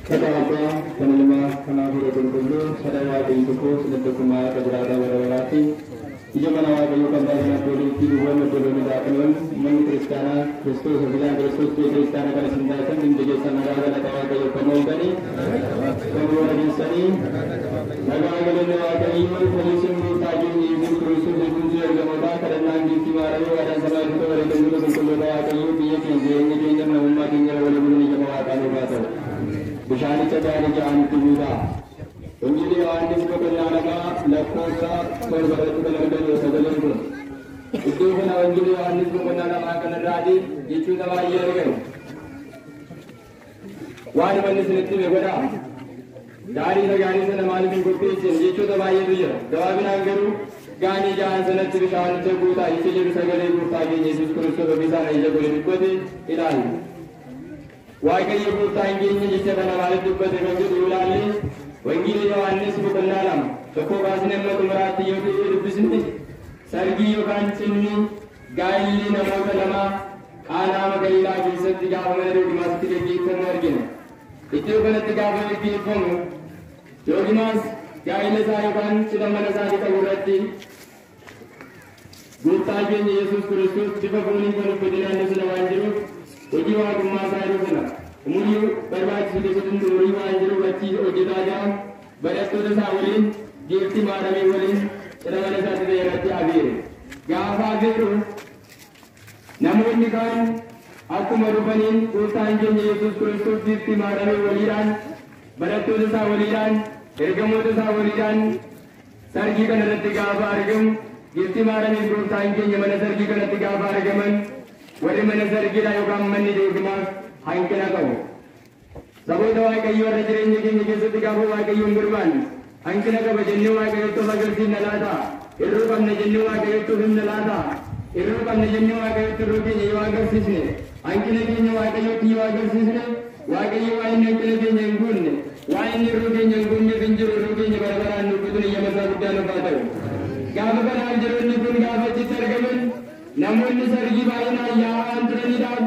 Kata Abbaa, kan Ilmaa, kan Hafuura Qulqulluu, sada Waaqayyo tokko sadan tokkummaa akka jiraataa bara baraatti. Ija mana Waaqayyoo kan taatan abbootii luboonni obboloonni daaqinoon manni kiristaanaa Kiristoos ofilaan Kiristoos biyya kiristaanaa kan isin taasisan hundi keessan nagaa galata Waaqayyoo kan ooltanii kan boona geessanii nagaa galanni Waaqayyoo fayyisuun gooftaa keenya Yesuus Kiristoos eegumsi ergamootaa kadhannaan giiftii Maariyaam waadaan samaayitoota bareedamoota qulqulloota Waaqayyoo biyya keenya jireenya keenya namummaa keenya wal buluun ija waaqaa nuuf haa ta'u. Bishaanicha gaarii ja'anitti guutaa. Injilii Yohaannis boqonnaa 2 lakkoofsa 7 irratti kan argamu sagaleen kun. Iddoo kana Injilii Yohaannis boqonnaa 2 kanarraati jechoota baay'ee argamu. Waan manni isinitti hime godhaa. Gaarii isa gaarii sana maaliif hin qopheessin jechoota baay'eetu jira. Gabaabinaan garuu gaanii ja'an sanatti bishaanicha guutaa jecha jedhu sagalee gooftaa keenya Yesuus Kiristoos ofiisaan ija godhe dubbate ilaalla. Waaqayyo gooftaan keenya jecha kana maaliif dubbate kan jedhu ilaalle Wangeela Yohaannis boqonnaa 2 tokko kaasnee amma xumuraatti yoo ta'e dubbisne sargii yookaan cinni gaa'illi namoota lama Qaanaa Galiilaa keessatti gaafa mana Doogimaasitti gaggeeffamu argina. Iddoo kanatti gaafa gaggeeffamu Doogimaas gaa'ila isaa yookaan cidha mana isaatii qabu irratti gooftaa keenya Yesuus Kiristoos bifa foonii kan uffate naannoo sana waan jiruuf hojii waaqummaa isaa yeroo sana umurii barbaachisu keessatti umurii waan jiruuf achi hojjetaa jira. Barattoota isaa waliin giiftii Maaramii waliin cidha mana isaatti ta'e irratti afeere. Gaafa afeeru namoonni kaan akkuma dhufaniin gooftaan keenya Yesuus Kiristoos giiftii Maaramii waliidhaan barattoota isaa waliidhaan ergamoota isaa waliidhaan sargii kana irratti gaafa argamu giiftii Maaramii gooftaan keenya mana sargii kanatti gaafa argaman warri mana sargiidha yookaan manni Doogimaas hanqina qabu. Saboota Waaqayyoo irra jireenya keenya keessatti gaafa Waaqayyoon barbaanne hanqina qaba jennee Waaqayyotti of agarsiifna laata? Hir'uu qabna jennee Waaqayyotti of himna laata? Hir'uu qabna jennee Waaqayyotti hir'uu keenya yoo agarsiisne hanqina keenya Waaqayyotti yoo agarsiisne Waaqayyo waa inni hanqina keenya hin guunne waa inni hir'uu keenya hin guunneef hin jiru hir'uu keenya bara baraan nu guutuun iyyama isaa guddaa nuuf haa ta'u. Gaafa kanaaf jiroonni kun gaafa achitti argaman namoonni sargii baay'inaan yaa'aa waan turaniidhaaf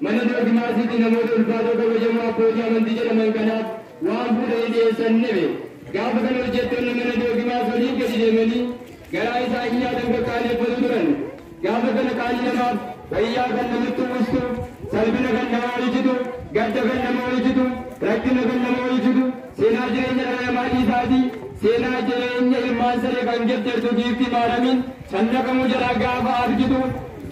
mana Doogimaasitti namoota ulfaatoo kabajamoo abbootii amantii jedhaman kanaaf waan fuudhanii dhiyeessan dhibe. Gaafa kana hojjettoonni mana Doogimaas oliif gadi deemanii garaa isaanii nyaatan qaqqaaleeffatu turan. Gaafa kana qaalii namaaf wayyaa kan namatti uwwistu, salphina kan nama oolchitu, gadda kan nama oolchitu, rakkina kan nama oolchitu, seenaa jireenya dhala namaa dhiisaatii seenaa jireenya ilmaan saree kan geddeertu giiftii Maaramiin sannaqamuu jalaa gaafa argitu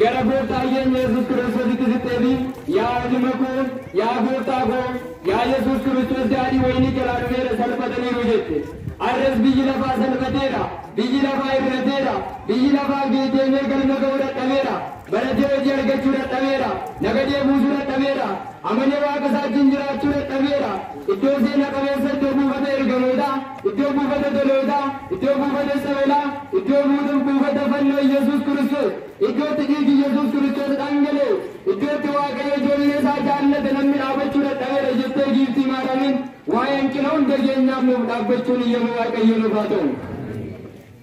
gara gooftaa keenya Yesuus Kiristoositti siqxeefi yaa ilma koo yaa gooftaa koo yaa Yesuus Kiristoos daadhii wayinii jalaa dhufeera salphataniiru jette. Arras biyyi lafaa salphateera, biyyi lafaa hir'ateera, biyyi lafaa deemee galma ga'uu dadhabeera, baratee hojii argachuu dadhabeera, nagadee buusuu dadhabeera, amanee waaqa isaatiin jiraachuu dadhabeera. Iddoo seena qabeessa iddoo buufata ergamootaa, iddoo buufata tolootaa, iddoo buufata sabalaa, iddoo buufata fannoo Yesuus Kiristoos, iddootti dhiigi Yesuus Kiristoos dhangala'e, iddootti Waaqayyo ijoollee isaa jaallate namni dhaabachuu dadhabeera jettee giiftii Maaramiin waa'ee hanqina hunda keenyaaf nuuf dhaabbachuun iyyama Waaqayyo nuuf haa ta'u.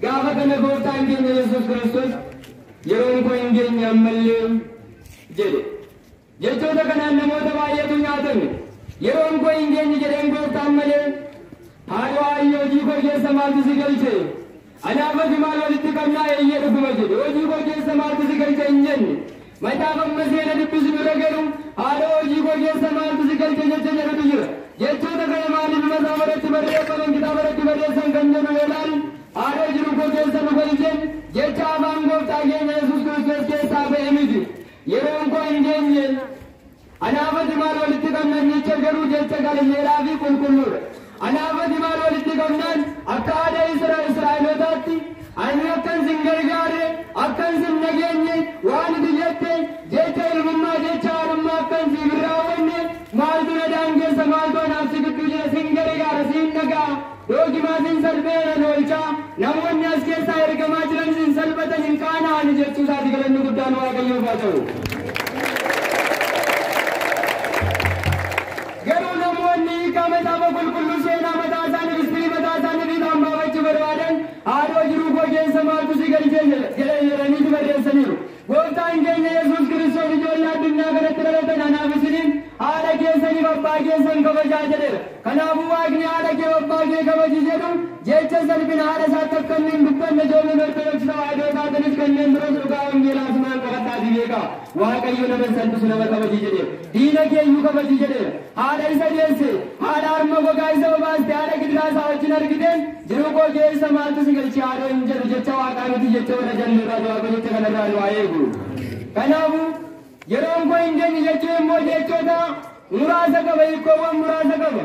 Gaafa kana gooftaan keenya Yesuus Kiristoos yeroon koo hin geenye ammallee jedhe. Jechoota kanaan namoota baay'eetu nyaatame. Yeroon koo hin geenye jedheen gooftaan malee haadha waayyoo hojii koo keessa maaltu si galche? Anaaf ati maal walitti qabnaa eeyyee dhuguma jedhe. Hojii koo keessa maaltu si galche hin jenne. Macaafa amma seena dubbisnu irra garuu haadha hojii koo keessa maaltu si galche jecha jedhutu jira. Jechoota kana maaliif macaafa irratti barreeffaman kitaaba irratti barreessan kan jedhu yoo ilaalu haadha jiru koo keessa nu galche jecha afaan gooftaa keenya Yesuus Kiristoos keessaa ba'e miti. Yeroon koo hin geenye anaaf ati maal walitti qabnan jecha garuu jecha galileeraa fi qulqulluudha. Anaaf ati maal walitti qabnaan akka aadaa Israa'elootaatti ani akkan sin gargaarre akkan sin nageenye waan ati jette jecha ilmummaa jecha haadhummaa akkan siif hin raawwanne maaltu na daangeessa maaltu anaaf si gidduu jira sin gargaara sin nagaa Doogimaasiin salpheera oolchaa namoonni as keessaa ergamaa jiran sin salphatan hin qaana'an jechuu isaati galanni guddaan Waaqayyoof haa ta'u. Garuu namoonni hiikaa macaafa qulqulluu seenaa mataa isaanii istirii mataa isaanii fiixaan baafachuu barbaadan haadhoo jiruu koo keessa maaltu si galchee jedhaniitu barreessaniiru. Gooftaan keenya Yesuus Kiristoos ijoollee addunyaa kanatti dhalatan anaaf isiniin haadha keessaniif abbaa keessan kabajaa jedheera. Kanaafuu Waaqni haadha kee abbaa kee kabaji jedhu jecha salphina haadha isaatti akka inni hin dubbanne ijoolleen Ortodoksii Tawaahidoo taatanis kanneen biroos dhugaa wangeelaa sumaan qabadhaatii beekaa. Waaqayyo nama salphisu nama kabaji jedheera. Diina kee iyyuu kabaji jedheera. Haadha isa deesse, haadha harma gogaa isa babaaste, haadha gidiraa isaa wajjin argiteen jiruu koo keessa maaltu si galchi haadha hin jedhu jecha Waaqaa miti jecha warra jallootaa Waaqa jecha kanarraa nu haa eegu. Kanaafuu yeroon koo hin geenye jechuun immoo jechoota muraasa qaba, hiikkoowwan muraasa qaba.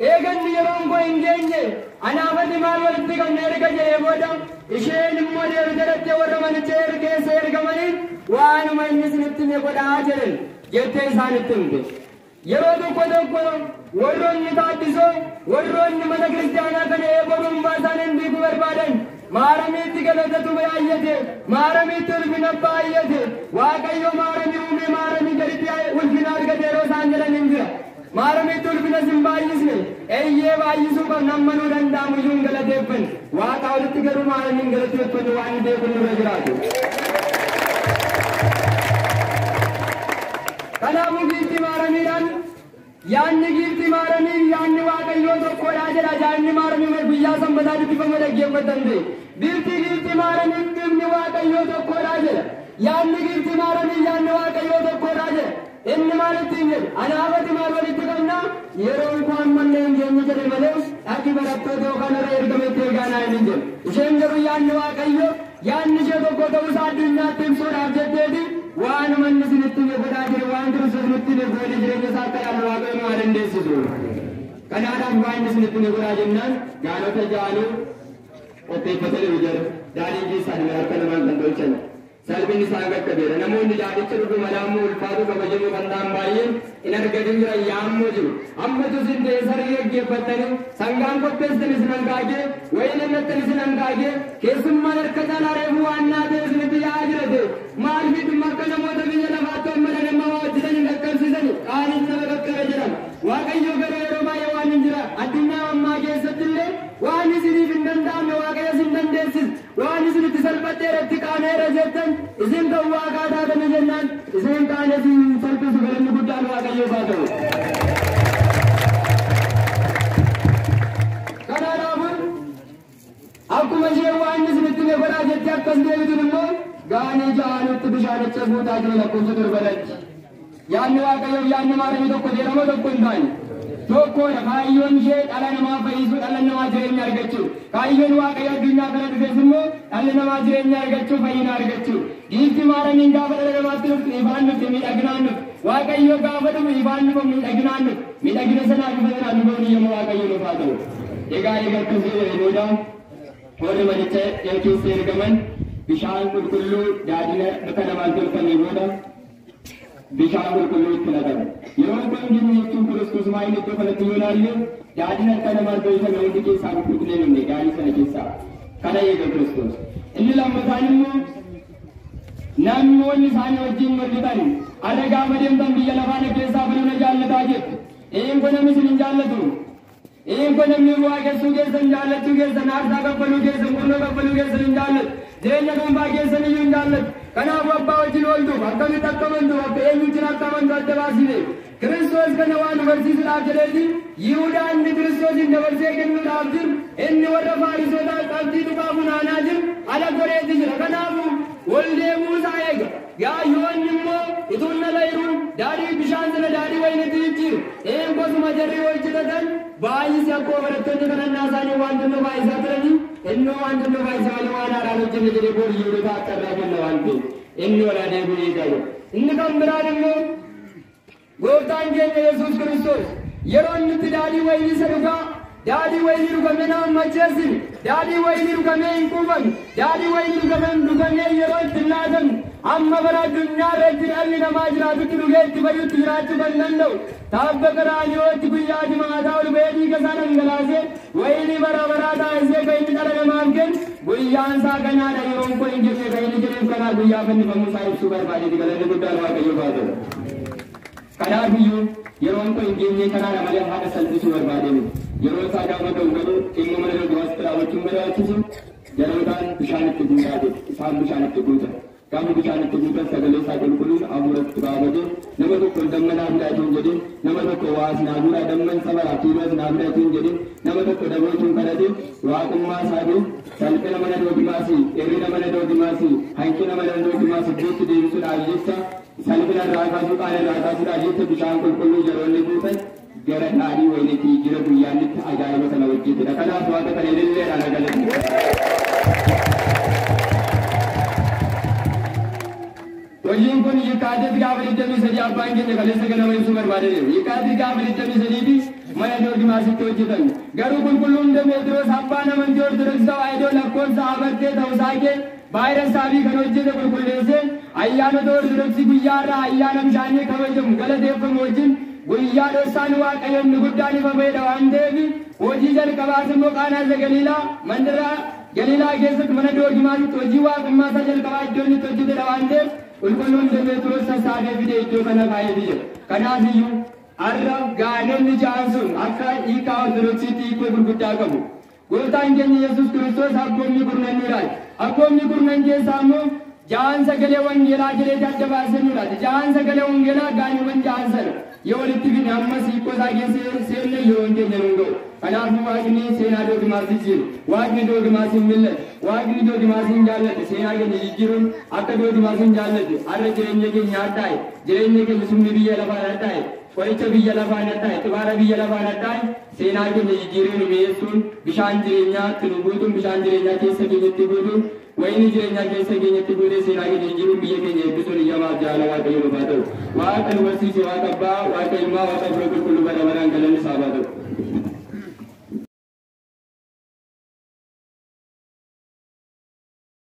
Eeganni yeroon koo hin geenye anaafati maal walitti qabne erga jedhee booda isheen immoo deebite dhattee warra manicha keessa ergamanii waanuma inni isinitti hime godhaa jedhan jettee isaanitti himte. Yeroo tokko tokko warroonni taaddisoo warroonni mana kiristaanaa kana eeboo dhuunfaa isaanii hin beekuu barbaadan maaramiitti galatatu baay'ate, maaramiitti ulfina baay'ate, Waaqayyo maaramii uume maaramii gaditti ulfina argate yeroo isaan jedhan hin jira. Maaramiitti ulfina sin baay'isne, eeyyee baay'isuu qabna amma nuu danda'amu iyyuu hin galateeffanne. Waaqa olitti garuu maaramiin galateeffanne waan beeku nurra jiraatu. Kanaafuu giiftii maaramiidhaan yaanni giiftii maaramii yaanni Waaqayyoo tokkodha jedha. Yaanni maaramii guyyaa sanbataa dubbifama dhaggeeffatan ta'e. Biiftii giiftii maaramii dhimmi Waaqayyoo tokkodha jedha. Yaanni giiftii maaramii yaanni Waaqayyoo tokkodha jedha. Inni maal ittiin jedhe? Anaafati maal walitti qabna? Yeroon koo ammallee hin geenye jedhe malee dhaqi barattoota yookaan warra ergametti ergaa naa hin jedhu. Isheen garuu yaanni Waaqayyoo yaanni ishee tokko ta'uusaa addunyaatti ibsuudhaaf jetteeti waanuma inni isinitti hime godhaa jiru waan Kiristoos nutti hime goone jireenya isaa akka ilaallu Waaqayyo nu haa dandeessisu. Kanaadhaaf waan inni isinitti hime godhaa jennaan gaalota ja'anuu qopheeffatanii jiru. Daadhii keessaa harka namaan kan tolchan. Salphinni isaan qaqqabeera. Namoonni daadhicha dhugu malaammoo ulfaatu kabajamoo kan ta'an baay'een hin argatin jiran yaammoo jiru. Ammatu isin ta'e saree gaggeeffattanii sangaan qopheessitan isin hangaagee wayina nattan isin hangaagee keessummaan harka caalaa reefuu waan naa ta'e isinitti yaa'aa jira ta'e maal fi dhimma akka namoota biyya lafaatti amma nama hojjetan hin qaqqabsiisan qaanis nama qaqqabe jedhama. Waaqayyo garuu yeroo baay'ee waan hin jira addunyaa ammaa keessatti illee waan isiniif hin danda'amne Waaqayyo isin dandeessis waan isin itti salphatteeratti qaaneera jettan isin kan Waaqaa taatanii jennaan isin qaane isin salphisu galanni guddaan Waaqayyoof haa ta'u. Kanaafuu akkuma isheen waan isinitti hime godhaa jettee akkas deebitun immoo gaanii ja'anutti bishaanicha guutaa jiru lakkoofsa torbarratti. Yaanni Waaqayyoof yaanni maaramii tokko jedhama tokko hin taane. Tokkodha. Kaayyoon ishee dhala namaa fayyisuu, dhala namaa jireenya argachuu. Kaayyoon Waaqayyo addunyaa kana dhufes immoo dhalli namaa jireenya argachuu, fayyina argachuu. Giiftii maaramiin gaafa dhala namaatti dhuftu ifaan dhufti, miidhaginaan dhufti. Waaqayyo gaafa dhufu ifaan dhufa, miidhaginaan dhufti. Miidhagina sanaa bifa sanaan dhufuun yommuu Waaqayyo nuuf haa ta'u. Egaa egaa akkas jedhee booda warri manicha keessa ergaman bishaan qulqulluu daadhii harka namaan tolfamee booda bishaan qulqulluu itti naqame. Yeroo kun jiru jechuun Kiristoos maayilii iddoo kanatti yoo ilaalle daadhiin harka namaan tolfame hundi keessaa qulqullinee dhumne daadhii sana keessaa. Kana eega Kiristoos. Inni lammataan immoo namoonni isaanii wajjin hojjetan har'a gaafa deemtan biyya lafaa keessaa buluu jaallataa jettu. Een kun namni isin hin jaallatu. Een kun namni waaqessuu keessan jaallachuu keessan aarsaa kaffaluu keessan qurnoo kaffaluu keessan hin jaallatu. Jireenya dhuunfaa keessan iyyuu hin jaallatu. Kanaafuu abbaa wajjin ooltuuf akkamitti akka amantuuf akka eenyu wajjin akka amantu adda baasine. Kiristoos kana waan nu barsiisuudhaaf jedheeti Yihudaa inni Kiristoosin dabarsee kennuudhaaf jiru inni warra Faarisootaa qabxii tuqaa funaanaa jiru ala goreetti jira. Kanaafuu wal deemuu isaa eega. Yaa yoonni immoo ituun nala jiru daadhii bishaan sana daadhii wayinitti jijjiiru. Een kosuma jarri hojjetatan baay'isee akkuma barattoonni kadhannaa isaanii waan xinnoo baay'isaa turanii innoo waan xinnoo baay'isaa malee waan haaraan hojjenne jedhee boru Yihudoota akka irraa kenna waan ta'eef inni wal adeemuu eegaa jira. Inni kan biraan immoo Gooftaan keenya Yesuus Kiristoos yeroo inni itti daadhii wayinii isa dhugaa daadhii wayinii dhugamee nama hin macheessine, daadhii wayinii dhugamee hin quufamne, daadhii wayinii dhugamee yeroo itti hin laatamne, amma bara addunyaa irratti dhalli namaa jiraatutti dhugee itti fayyutti jiraachuu kan danda'u tabba Qaraaniyootti guyyaa jimaataa ol ba'ee dhiiga isaa dhangalaasee wayinii bara baraa taasisee kan inni dhala namaaf kennu guyyaan isaa kanaadha. Yeroon kun hin jenne kan inni jedheef kanaa guyyaa fannifamuu isaa ibsuu barbaadeeti. Galanni guddaan Waaqayyoof haa ta'u. Kanaafiyyuu yeroon kun hin geenye kanaadha malee haadha salphisuu barbaadee miti. Yeroo isaa gaafa ga'u garuu dhimma mana dhugaas raawwachuun barbaachisu jarootaan bishaan itti guutaa jedhu. Isaan bishaan itti guutan. Gaafa bishaan itti guutan sagalee isaa qulqulluun hafuuratti baafatee, nama tokko damma naa fidaa hin jedhin, nama tokko waas naa guuraa, damman sabaraa kiiloos naa fidaa hin jedhin, nama tokko dabootuun kadhate, waaqummaa isaatiin salphina mana Doogimaasii, hir'ina mana Doogimaasii, hanqina mana Doogimaasii iddootti deebisuudhaaf jecha, salphina irraa kaasuu, qaana irraa kaasuudhaaf jecha, bishaan qulqulluu yeroonni guutan gara dhaadhii wayiniitti jira guyyaan itti ajaa'iba sana hojjetedha. Kanaaf Waaqa kana ililleedhaan agalatu. Hojiin kun Yikaatit gaafa 23 abbaan keenya kaleessa ganama ibsuu barbaadaniiru. Yikaatit gaafa 23 mana Doogimaasitti hojjetame. Garuu qulqulluun Demeetiroos abbaan amantii Ortodoksii Tawaahidoo lakkoofsa abartee ta'uusaa kee baay'ina saabii kan hojjete qulqulleessee, ayyaanota Ortodoksii guyyaarraa ayyaana bishaanii kabajamu galateeffamu wajjin guyyaa dhoksaan Waaqayyo inni guddaan ifa ba'edha waan ta'eef, hojii jalqabaas immoo Qaanaa Galiilaa, mandara Galiilaa keessatti mana Doogimaasitti hojii waaqummaa isaa jalqabaa iddoo inni itti hojjetedha waan ta'eef, qulqulluun Demeetiroos sassaabee fide iddoo kana kaa'ee jira. Kanaaf iyyuu har'a gaanonni ja'an sun akka hiikaa Ortodoksiitti hiikoo gurguddaa qabu. Gooftaan keenya Yesuus Kiristoos abboommii kurnan nuudhaati. Abboommii kurnan keessaa immoo ja'an sagalee wangeelaa jedhee adda baasee nuudhaati. Ja'an sagalee wangeelaa gaaniiwwan ja'an sana yoo walitti fide, ammas hiikoo isaa keessa seenne yeroon keenya nuun ga'u. Kanaafuu Waaqni seenaa Doogimaas jijjiiru. Waaqni Doogimaas hin millate. Waaqni Doogimaas hin jaallate. Seenaa keenya jijjiiruun akka Doogimaas hin jaallate. Har'a jireenya keenya hadhaa'e. Jireenya keenya sumni biyya lafaan hadhaa'e. Qoricha biyya lafaan hadhaa'e. Xibaara biyya lafaan hadhaa'e. Seenaa keenya jijjiiruu nu mi'eessuun, bishaan jireenyaa nu guutuun, bishaan jireenyaa keessa keenyatti guutuun, wayini jireenyaa keessa keenyatti guutee, seenaa keenya jijjiiruun, biyya keenya eebbisuun iyyamaaf jaalala Waaqayyo nuuf haa ta'u. Waaqa nu barsiise, Waaqa Abbaa, Waaqa Ilmaa, Waaqa Hafuura Qulqulluu bara baraan galanni isaa haa ta'u.